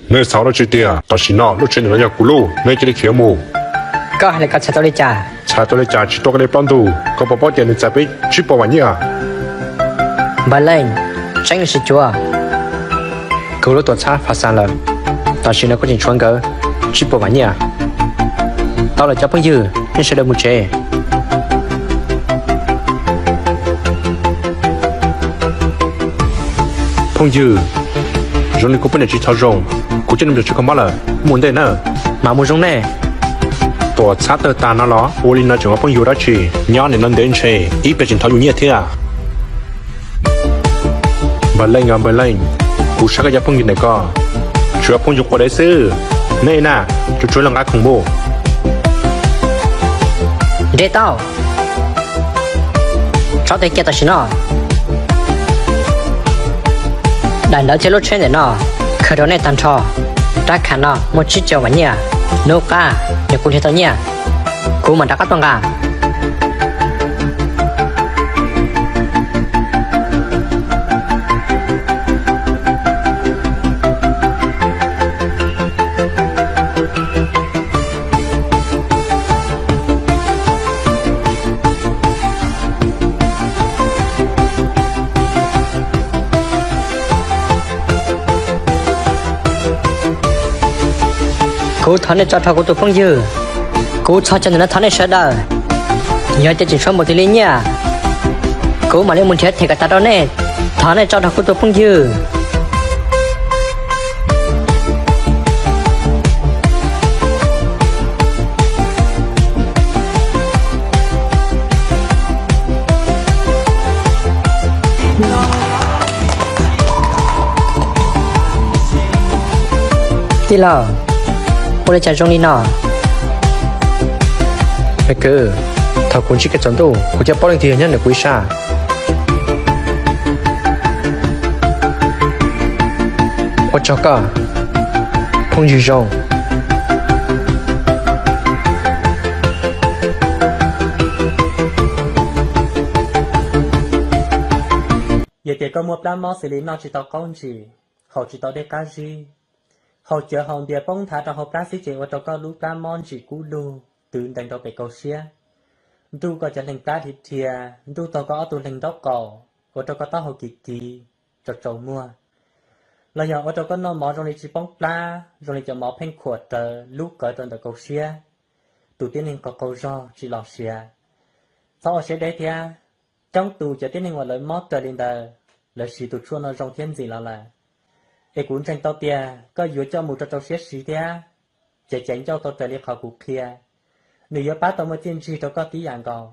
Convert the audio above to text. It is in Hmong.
Nej xav dab tsi tiag? Tam sim no lub tsheb ntawm no yog kuv lub, nej cia li khiav mus. Koj hais li ko txhais tau li cas? Txhais tau li cas tsis tau koj li plaub ntug, koj puas paub tias nws txais peb tsib puas vam nyiaj? Npawg Leej, tseeb los sis cuav? Kuv lub tuam txhab Fas Xas lawm, tam sim no kuv tseem tshuav nkawd tsib puas vam nyiaj. Tau lawm cov phooj ywg, nej sawv daws mus tsev. Phooj ywg, zoo li kuv poj niam tsis txhawj zoo, kuv coj nej mus tsev kho mob lawm, mus ntej nawb. Mam mus zoo nej. Tuam txhab tawg tag no los ua li no tseem ua phooj ywg dab tsi? Nyob nim no ntev ntshe ib pliag tseem thov yus nyiaj thiab. Npawg Leej os Npawg Leej, kuv saib koj cov phooj ywg ntawm ko tsuas phooj ywg quav dev xwb. Nej na, tsuas tsuav los nqa khoom mus. Nrhiav tau, tso tes kiag tam sim no. Daim ntawv thiab lub tsheb ntawm no khaws rau nej tag nrho. Rab khas no muaj tsib caug vam nyiaj, hnub qab yog kuv nrhiav tau nyiaj, kuv mam rov qab tuaj nqa. Kuv thov nej tso dhau kuv tus phooj ywg. Kuv txhos caug ntawm no thov nej sawv daws, yog tias tseem tshuav npaum twg li nyiaj, kuv mam li mus nrhiav them kom tas rau nej. Thov nej tso dhau kuv tus phooj ywg. Tij laug, ua li cas zoo li no? Kwv, thaum kuv ntsib kev tsaus ntuj kuv cov paub leej twg yog nyob ntawm kuv ib sab. Ua tsaug koj, phooj ywg zoo. Yog tias koj muaj plab mob xws li noj tsis tau qaub ntsis, haus tsis tau dej qab zib, haus cawv haus npias poob nthav rau hauv plab xwb ces ua rau koj lub plab mob ntsim kub lug twv ntees rau pem kaum siab, nruj koj cov leeg plab dhia dhia, nruj taug koj ob tug leeg nraub qaum, ua rau koj taub hau kiv kiv, tsaus tsaus muag, los yog ua rau koj noj mov zoo li tsis poob plab, zoo li cov mov pheej khuam rawv lub qawv rau ntawm kaum siab, tus tib neeg qaug qaug zog tsis los siav. Txhob ua siab deb thiab. Coob tus cov tib neeg uas lawv mob raws li ntawd, lawv siv tus tshuaj no zoo thiab ntxim los lawm. Es kuv ntseeg tau tias koj yuav coj mus rau rau siab siv thiab, ces caiv ncauj tau raws li qhov kuv qhia, nws yuav pab tau muaj txiaj ntsig rau koj tib yam nkaus.